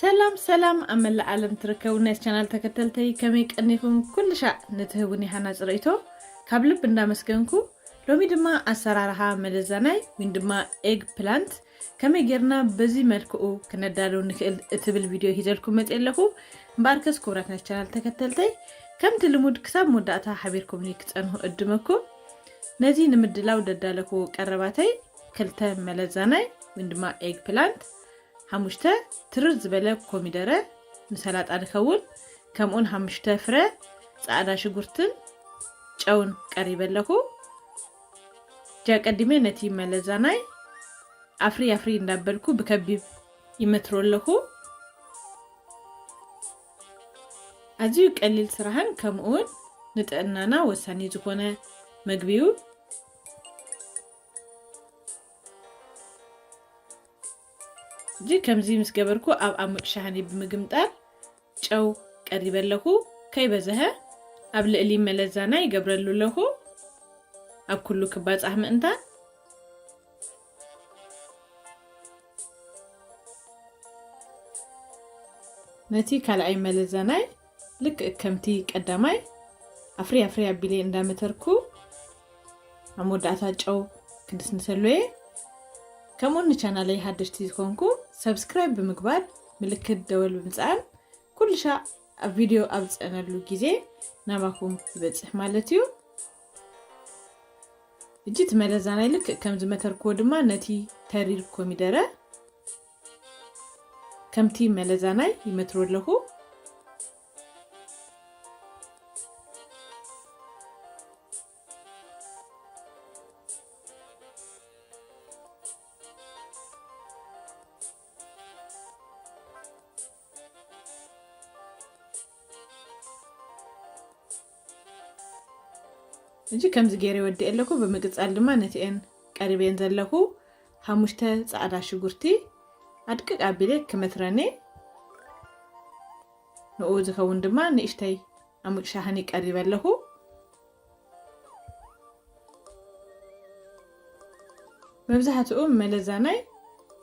ሰላም ሰላም፣ ኣብ መላእ ዓለም ትርከቡ ናይ ቻናል ተከተልተይ ከመይ ቀኒኹም? ኩሉ ሻዕ ንትህቡኒ ሃናፂ ርእይቶ ካብ ልብ እንዳመስገንኩ፣ ሎሚ ድማ ኣሰራርሓ መለዛናይ ወይ ድማ ኤግ ፕላንት ከመይ ጌርና በዚ መልክዑ ክነዳሉ ንክእል እትብል ቪድዮ ሂዘልኩም መፅእ ኣለኹ። እምበኣርከስ ክቡራት ናይ ቻናል ተከተልተይ፣ ከምቲ ልሙድ ክሳብ መወዳእታ ሓቢርኩምኒ ክፀንሑ እድመኩም። ነዚ ንምድላው ደዳለኩ ቀረባተይ ክልተ መለዛናይ ወይ ድማ ኤግ ፕላንት፣ ሓሙሽተ ትርር ዝበለ ኮሚደረ ንሰላጣ ዝኸውን፣ ከምኡውን ሓሙሽተ ፍረ ፃዕዳ ሽጉርትን ጨውን ቀሪበ ኣለኹ። ጃ ቀዲመ ነቲ መለዛናይ ኣፍሪ ኣፍሪ እንዳበልኩ ብከቢብ ይመትሮ ኣለኹ። ኣዝዩ ቀሊል ስራሕን ከምኡውን ንጥዕናና ወሳኒ ዝኾነ መግቢ እዩ። እዚ ከምዚ ምስ ገበርኩ ኣብ ዓሙቕ ሻህኒ ብምግምጣል ጨው ቀሪበ ኣለኹ። ከይበዝሐ ኣብ ልዕሊ መለዛና ይገብረሉ ኣለኹ። ኣብ ኩሉ ክባጻሕ ምእንታን። ነቲ ካልኣይ መለዛናይ ልክእ ከምቲ ቀዳማይ ኣፍሪ ኣፍሪ ኣቢለ እንዳመተርኩ ኣብ መወዳእታ ጨው ክንስንሰሉ እየ። ከምኡውን ንቻናለይ ሓደሽቲ ዝኾንኩ ሰብስክራይብ ብምግባር ምልክት ደወል ብምጽዓን ኩሉ ሻዕ ኣብ ቪድዮ ኣብ ዝጸነሉ ግዜ ናባኹም ይበጽሕ ማለት እዩ። እጂ እቲ መለዛናይ ልክእ ከም ዝመተርክዎ ድማ ነቲ ተሪር ኮሚደረ ከምቲ መለዛናይ ይመትሮ ኣለኹ። እዚ ከምዚ ገይረ ወዲኤ ኣለኹ። ብምቅጻል ድማ ነቲኤን ቀሪበን ዘለኹ ሓሙሽተ ጻዕዳ ሽጉርቲ ኣድቅቅ ኣቢለ ክመትረን እየ። ንኡ ዝኸውን ድማ ንእሽተይ ዓሙቅ ሻህኒ ቀሪበ ኣለኹ። መብዛሕትኡ መለዛናይ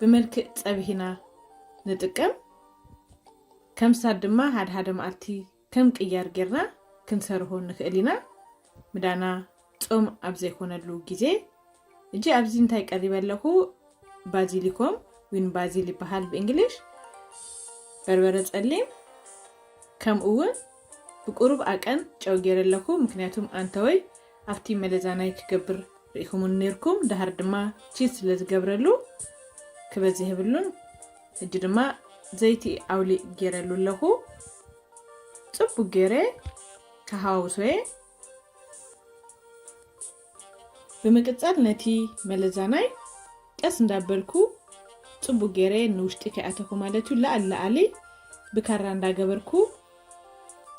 ብመልክዕ ጸብሂና ንጥቀም። ከም ሳድ ድማ ሓደ ሓደ መዓልቲ ከም ቅያር ጌርና ክንሰርሆ ንኽእል ኢና። ምዳና ጾም ኣብ ዘይኮነሉ ግዜ። እጂ ኣብዚ እንታይ ቀሪበ ኣለኹ? ባዚሊኮም ዊን ባዚል ይበሃል ብእንግሊሽ። በርበረ ጸሊም፣ ከምኡ እውን ብቁሩብ ኣቀን ጨው ገይረ ኣለኹ፣ ምክንያቱም ኣንተወይ ኣብቲ መለዛናይ ክገብር ርኢኹሙን ነይርኩም። ደሃር ድማ ቺዝ ስለ ዝገብረሉ ክበዝሕ የብሉን። ሕጂ ድማ ዘይቲ ኣውሊእ ገይረሉ ኣለኹ። ጽቡቅ ገይረ ክሃዋውሶ እየ። ብምቅጻል ነቲ መለዛናይ ቀስ እንዳበልኩ ጽቡቅ ገይረ ንውሽጢ ከይኣተኹ ማለት እዩ፣ ላዕሊ ላዕሊ ብካራ እንዳገበርኩ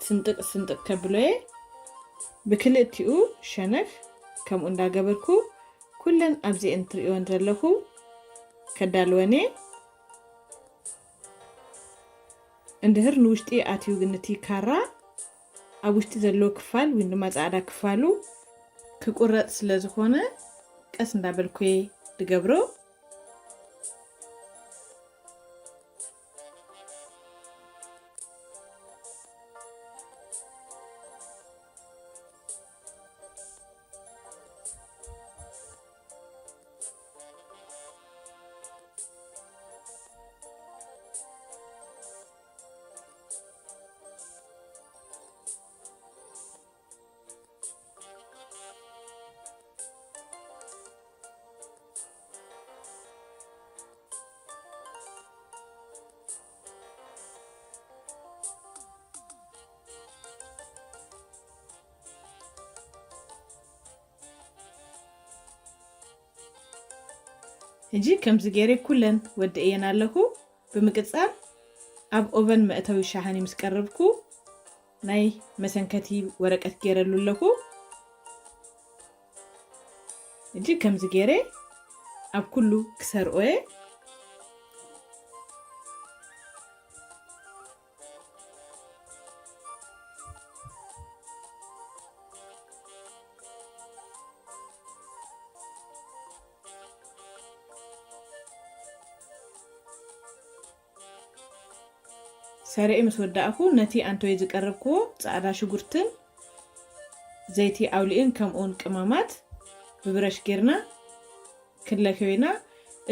ስንጥቅ ስንጥቅ ከብሎ እየ። ብክልቲኡ ሸነኽ ከምኡ እንዳገበርኩ ኩለን ኣብዚአን ትርእዮን ዘለኹ ከዳልወን እየ። እንድህር ንውሽጢ ኣትዩ ግን እቲ ካራ ኣብ ውሽጢ ዘሎ ክፋል ወይ ድማ ጻዕዳ ክፋሉ ክቁረጽ ስለ ዝኾነ ቀስ እንዳበልኩ እየ ዝገብሮ። ሕጂ ከምዚ ገይረ ኩለን ወድእየን ኣለኹ። ብምቅጻል ኣብ ኦቨን መእተዊ ሻሃኒ ምስ ቀረብኩ ናይ መሰንከቲ ወረቀት ገይረሉ ኣለኹ። ሕጂ ከምዚ ገይረ ኣብ ኩሉ ክሰርኦ እየ። ሰሪኤ ምስ ወዳእኩ፣ ነቲ ኣንቶይ ዝቀረብክዎ ጻዕዳ ሽጉርትን ዘይቲ ኣውሊእን ከምኡውን ቅመማት ብብረሽ ጌርና ክንለክዮ ኢና።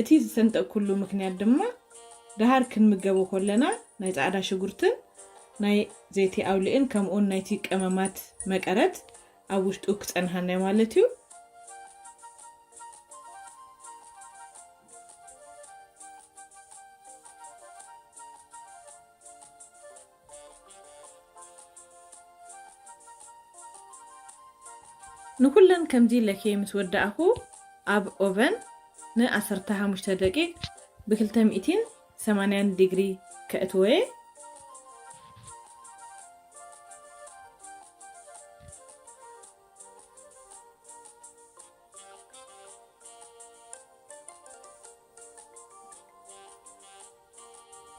እቲ ዝሰንጠቅኩሉ ምክንያት ድማ፣ ደሃር ክንምገቦ ከለና ናይ ጻዕዳ ሽጉርትን ናይ ዘይቲ ኣውሊእን ከምኡውን ናይቲ ቀመማት መቀረት ኣብ ውሽጡ ክጸንሃና እዩ ማለት እዩ። ንኩለን ከምዚ ለክየ ምስ ወዳእኩ፣ ኣብ ኦቨን ን ዓሰርተ ሓሙሽተ ደቂቅ ብ ክልተ ሚእትን ሰማንያን ዲግሪ ከእትወየ።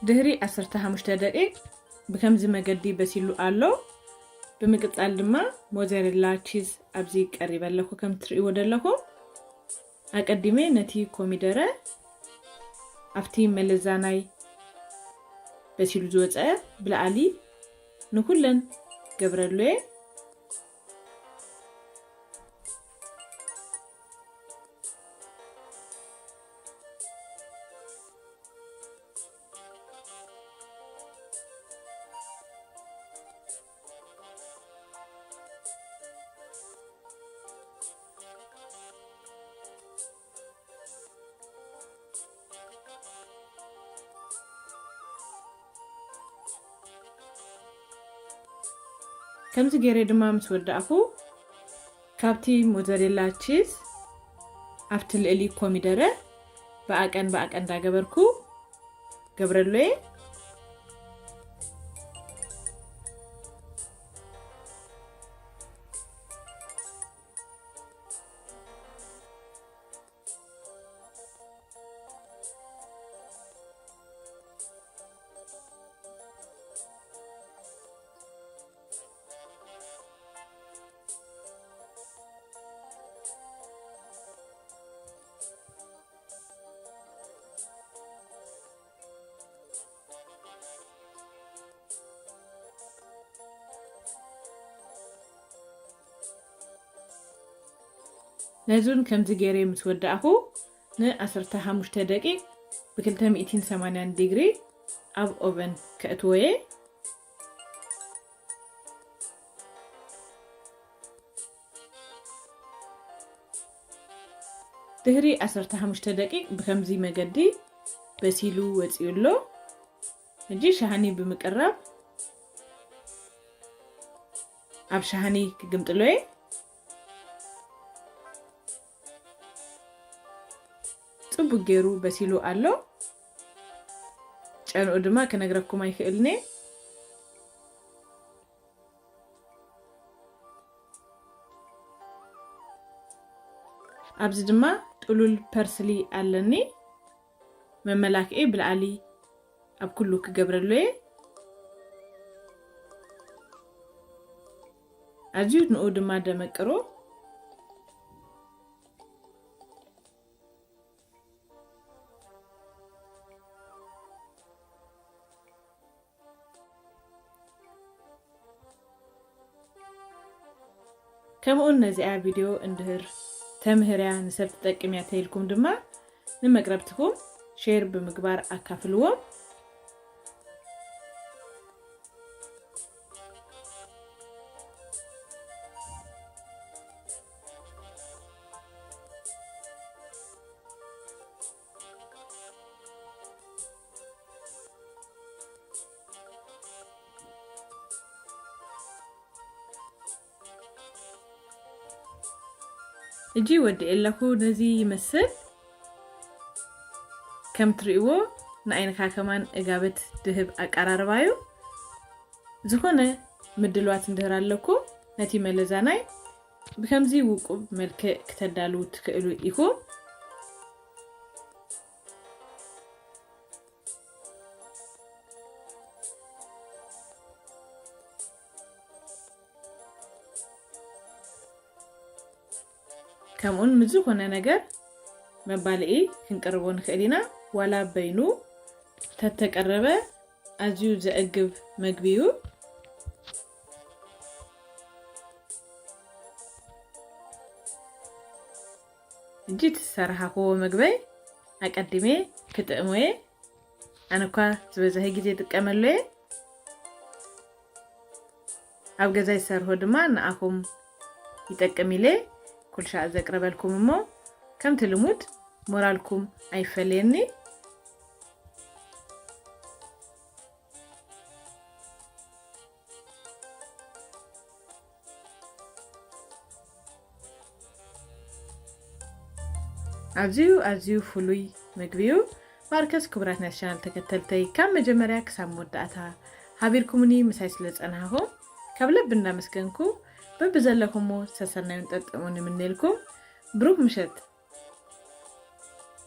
ድህሪ ዓሰርተ ሓሙሽተ ደቂቅ ብከምዚ መገዲ በሲሉ ኣሎ። ብምቅጻል ድማ ሞዘሬላ ቺዝ ኣብዚ ቀሪበ ኣለኹ። ከም ትርእይዎ ዘለኹም፣ ኣቀዲመ ነቲ ኮሚደረ ኣብቲ መለዛናይ በሲሉ ዝወጸ ብላዕሊ ንኩለን ገብረሉየ። ከምዚ ገይረ ድማ ምስ ወዳእኩ፣ ካብቲ ሞዘሬላ ቺዝ ኣብቲ ልእሊ ኮሚደረ ብኣቀን ብኣቀን እንዳገበርኩ ገብረሉየ። ነዚ እውን ከምዚ ገይረ ምስ ወዳእኹ፣ ንዓሰርተ ሓሙሽተ ደቂቕ ብ ክልተ ሚእትን ሰማንያን ዲግሪ ኣብ ኦቨን ከእትዎ እየ። ድሕሪ ዓሰርተ ሓሙሽተ ደቂቕ ብከምዚ መገዲ በሲሉ ወጺኡ ኣሎ። ሕጂ ሻሃኒ ብምቅራብ ኣብ ሻሃኒ ክግምጥሎ እየ። ጽቡቅ ገይሩ በሲሉ ኣሎ። ጨንኡ ድማ ክነግረኩም ኣይክእልን እየ። ኣብዚ ድማ ጥሉል ፐርስሊ ኣለኒ። መመላክዒ ብላዕሊ ኣብ ኩሉ ክገብረሉ እየ። ኣዝዩ ንኡ ድማ ደመቅሮ። ከምኡውን ነዚኣ ቪድዮ እንድህር ተምህርያ ንሰብ ትጠቅም እያ ተይልኩም ድማ ንመቅረብትኩም ሼር ብምግባር ኣካፍልዎም። እጂ ወዲኤ ኣለኹ። ነዚ ይመስል። ከም ትርእይዎ ንዓይንኻ ከማን እጋበት ድህብ ኣቀራርባ እዩ። ዝኾነ ምድልዋት እንድህር ኣለኩም፣ ነቲ መለዛናይ ብከምዚ ውቁብ መልክዕ ክተዳልዉ ትኽእሉ ኢኹም። ከምኡን ምስ ዝኾነ ነገር መባልዒ ክንቅርቦ ንኽእል ኢና። ዋላ በይኑ ተተቀረበ ኣዝዩ ዘዕግብ መግቢ እዩ። ሕጂ እቲ ዝሰራሓኽዎ መግበይ ኣቀዲመ ክጥዕሞ እየ። ኣነ እኳ ዝበዝሐ ግዜ ይጥቀመሉ እየ። ኣብ ገዛይ ዝሰርሆ ድማ ንኣኹም ይጠቅም ኢለ ኩልሻዕ ዘቅረበልኩም እሞ ከምቲ ልሙድ ሞራልኩም ኣይፈለየኒ። ኣዝዩ ኣዝዩ ፍሉይ ምግቢ እዩ። ማርከስ ክቡራት ናይ ቻናል ተከተልተይ ካብ መጀመርያ ክሳብ መወዳእታ ሓቢርኩምኒ ምሳይ ስለ ጸናሕኹም ካብ ልቢ እንዳመስገንኩ በብዘለኹሞ ሰሰናዩን ጠጥሙን ይምነልኩም። ብሩክ ምሸት።